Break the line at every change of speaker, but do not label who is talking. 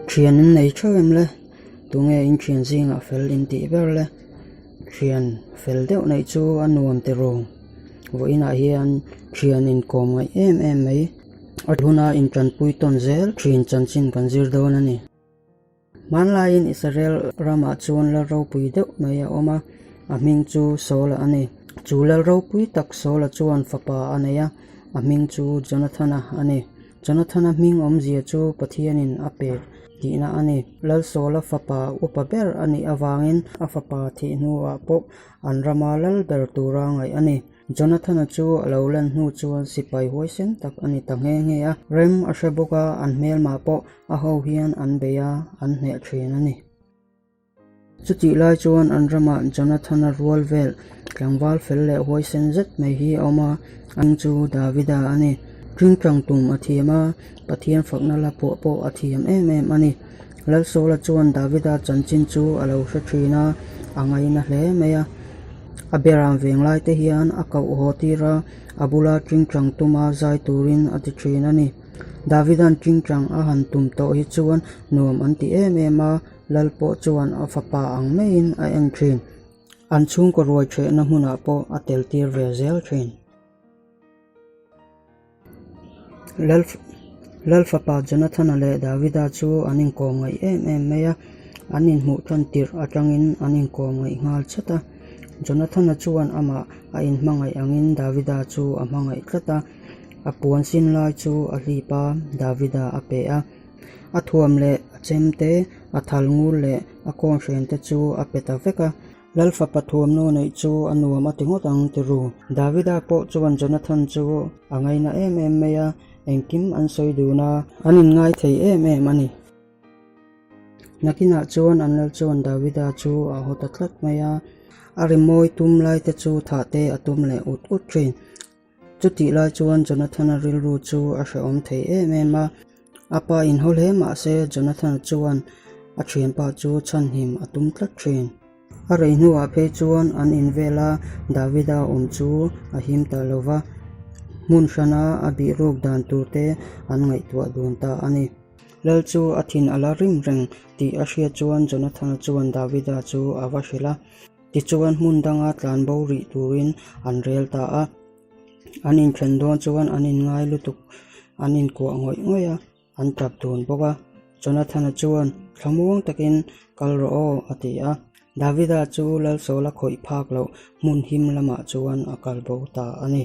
Thian in nei theuh em le? Tunge in thian zingah fel in tih ber le? Thian fel deuh neih chu a nuam ti ru. Vawiinah hian thian inkawm ngaih em em mai. A huna intanpui tawn zel thin chanchin kan zir dawn a ni. Hmanlaiin Israel ramah chuan lal ropui deuh mai a awm a, a hming chu Saula a ni. Chu lal ropui tak Saula chuan fapa a nei a, a hming chu Jonathana a ni. Jonathana hming awmzia chu Pathianin a pe tihna a ni. Lal Saula fapa upa ber a nih avangin a fapa thih hnuah pawh an rama lal ber tura ngaih a ni. Jonathana chu a lo lan hnu chuan sipai huaisen tak a ni ta nghe nghe a. Rem a hre bawk a, an hmelmah pawh a ho hian an bei a, an hneh thin a ni. Chutih lai chuan an ramah Jonathana rual vel tlangval fel leh huaisen zet mai hi a awm a, a hming chu Davida a ni. Tingtang tum a thiam a, Pathian fakna la pawh pawh a thiam em em a ni. Lalsawla chuan Davida chanchin chu a lo hre thin a, a ngaina hle mai a. A beram veng lai te hian a koh haw tir a, a bula tingtang tuma zai turin a ti thin a ni. Davida'n tingtang a han tum tawh hi chuan nuam an ti em em a, Lal pawh chuan a fapa ang maiin a en thin. An chhungkaw ruai thehna hmunah pawh a tel tir ve zel thin. Lal fapa Jonathana leh Davida chu an inkawm ngaih em em mai a, an inhmuh tan tirh atangin an inkawm ngaih nghal chat a. Jonathana chuan amah a inhmangaih angin Davida chu a hmangaih tlat a, a puan sin lai chu a hlip a, Davida a pe a. A thuam leh a chem te, a thal ngur leh a kawnhren te chu a pe ta vek a. Lal fapa thuamnaw neih chu a nuam a ti ngawt ang ti ru. Davida pawh chuan Jonathan chu a ngaina em em mai a, engkim an sawi dun a, an inngai thei em em a ni. Nakinah chuan an lal chuan Davida chu a haw ta tlat mai a, a rimawi tum lai te chu thah te a tum leh ut ut thin. Chutih lai chuan Jonathana rilru chu a hrehawm thei em em a, a pa inhaw hle mah se Jonathana chuan a thianpa chu chhanhim a tum tlat thin. A rei hnuah phei chuan an invel a, Davida awm chu a him ta lo va, hmun hrana a bihruk dan turte an ngaihtuah dun ta a ni. Lal chu a thin a la rim reng tih a hriat chuan Jonathana chuan Davida chu a va hrilh a. Tichuan hmun danga tlan bo rih turin an rel ta a, an inthen dawn chuan an inngai lutuk, an inkuah ngawih ngawih a, an tap dun bawk a. Jonathana chuan thlamuang takin kal rawh aw a ti a. Davida chu Lalsawla khawih phak loh hmun him lamah chuan a kal bo ta a ni.